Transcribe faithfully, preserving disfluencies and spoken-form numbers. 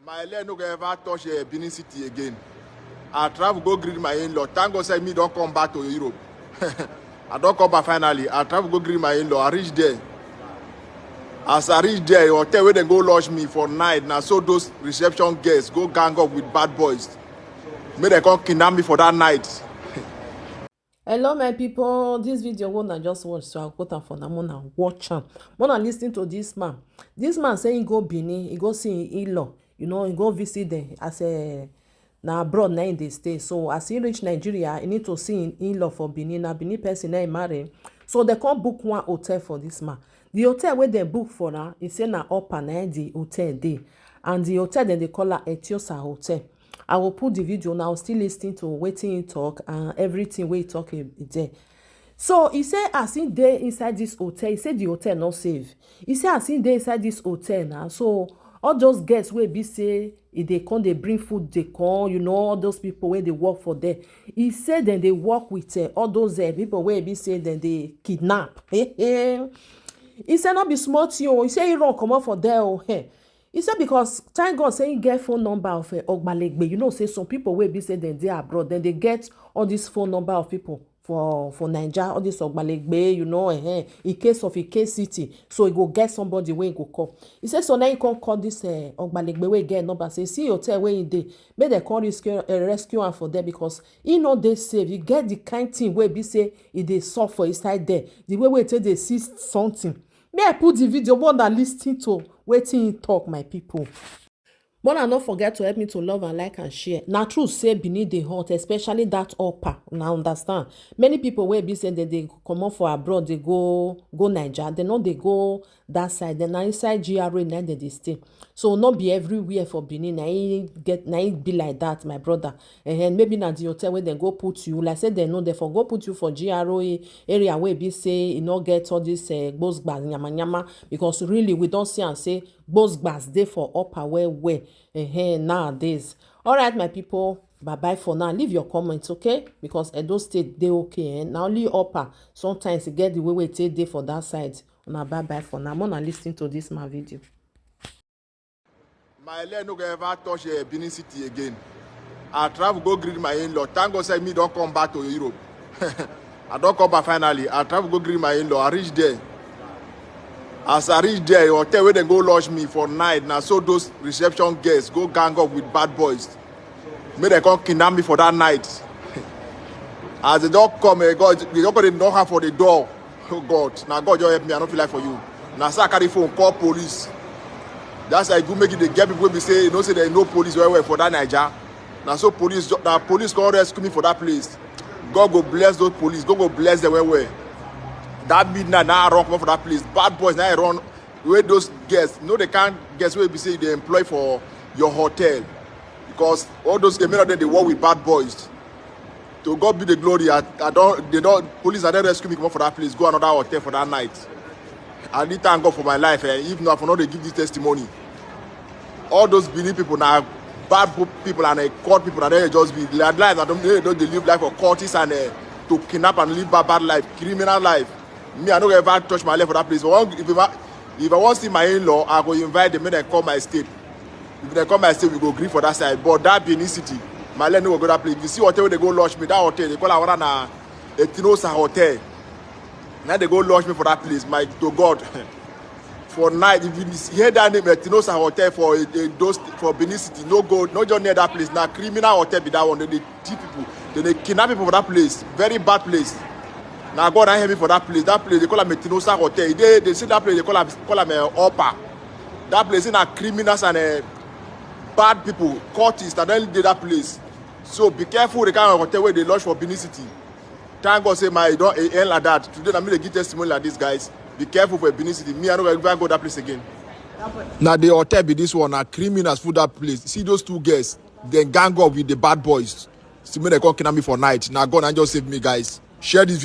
My leg no go ever touch uh, Benin City again. I travel go greet my in-law. Thank God say me don come back to Europe. I don come back finally. I travel go greet my in-law. I reach there. As I reach there, hotel where they go lodge me for night. Now so those reception guests go gang up with bad boys. Make they come kidnap me for that night. Hello my people, this video wey una just watch, so I put am for una, una watch am, una listen to this man. This man say he go Benin, he go see him in-law, you know, he go visit them as a na abroad na him dey stay. So as he reach Nigeria, he need to see him in-law for Benin. Na Benin person na him marry. So they come book one hotel for this man. The hotel wey they book for na, he say na Upper na the hotel dey, and the hotel dem dey call am Etiosa Hotel. I will put the video now, still listening to wetin he talk and everything wey he talk e- e there. So he say as he dey inside this hotel, he say the hotel no safe. He say as he dey inside this hotel now, so all those guests wey be say e dey come dey bring food dey come, you know, all those people wey dey work for there. He say dem dey work with uh, all those uh, people wey be say dem dey kidnap. He say no be small thing o. He say he run comot for there o. He say because thank God say he get phone number of uh, Ogbalegbe. You know say some people wey be say dem dey abroad, dem dey get all this phone number of people for for Naija, all this Ogbalegbe, you know, eh, in case of Ike City. So he go get somebody wey he go call. He say so now he come call this uh, Ogbalegbe wey get number, say see hotel wey he dey, make dem come rescue uh, rescue am for there because he no dey safe. He get the kind thing wey be say he dey suffer inside there. The way wey take dey see something. May I put the video more than listening to wetin he talk, my people. But I no forget to help me to love and like and share. Na true say Benin dey hot, especially that upper. Una understand? Many people wey be say dem dey comot for abroad, dey go go Naija, dem no dey go that side. Dem na inside G R A na dem dey stay. So no be everywhere for Benin na e get na e be like that, my brother. And maybe na the hotel wey dem go put you, like say dem no dey for go put you for G R A area wey be say e no get all this uh, gbozgba yamayama, because really we don see am say gbozgbas dey for upper well well uh, nowadays. All right, my people, bye bye for now. Leave your comments, okay? Because Edo State dey okay, eh? Na only upper sometimes e get the way wey e take dey for that side. Una bye bye for now. Una listen to this man video. My leg no go ever touch uh, Benin City again. I travel go greet my in-law. Thank God say me don come back to Europe. I don come back finally. I travel go greet my in-law. I reach there. As I reach there, hotel where they go lodge me for night. Now so those reception guests go gang up with bad boys. Make they come kidnap me for that night. As they don't come, eh, God, they don't come dey knock am for the door. Oh God, now God just help me. I don't feel like for you. Now so I carry phone, call police. That's why I go make it dey get people wey be say you know say there no police well well for that Naija. Na so police ju- na police come rescue me for that place. God go bless those police. God go bless them well well. That midnight na I run comot for that place. Bad boys na I run wey those girls, you know the kind girls wey be say you dey employ for your hotel, because all those girls, many of them dey work with bad boys. To God be the glory. I, I don they don police I don rescue me comot for that place, go another hotel for that night. I need thank God for my life. Eh? If not, I for no dey give this testimony. All those Benin people na bad po- people and uh, court people, and they just be their life. I don't they don't dey live life for cultists and uh, to kidnap and live bad bad life, criminal life. Me, I no go ever touch my leg for that place. If I wan if I, if I wan see my in-law, I go invite them make dem come my state. If dem come my state, we go gree for that side. But that Benin City, my leg no go go that place. If you see hotel wey dey go lodge me, that hotel dey call am whether na Etinosa Hotel. Na dey go lodge me for that place, my to God. For night, if you hear that name, Etinosa Hotel for Edo State, for Benin City, no go, no just near that place. Na criminal hotel be that one. They dey thief people, they dey kidnap people for that place. Very bad place. Na God na help me for that place. That place they call am Etinosa Hotel. E dey they say that place they call am call am uh, upper. That place na criminals and uh, bad people, cultists, and then dey that place. So be careful the kind of hotel wey dey lodge for Benin City. Thank God say my don e end like that. Today na me dey give testimony like this, guys. Be careful for Benin City. Me, I no go ever go that place again. Na the hotel be this one. Na criminals full that place. See those two girls. Dem gang up with the bad boys. See me, they come kidnap me for night. Na God na just save me, guys. Share this video.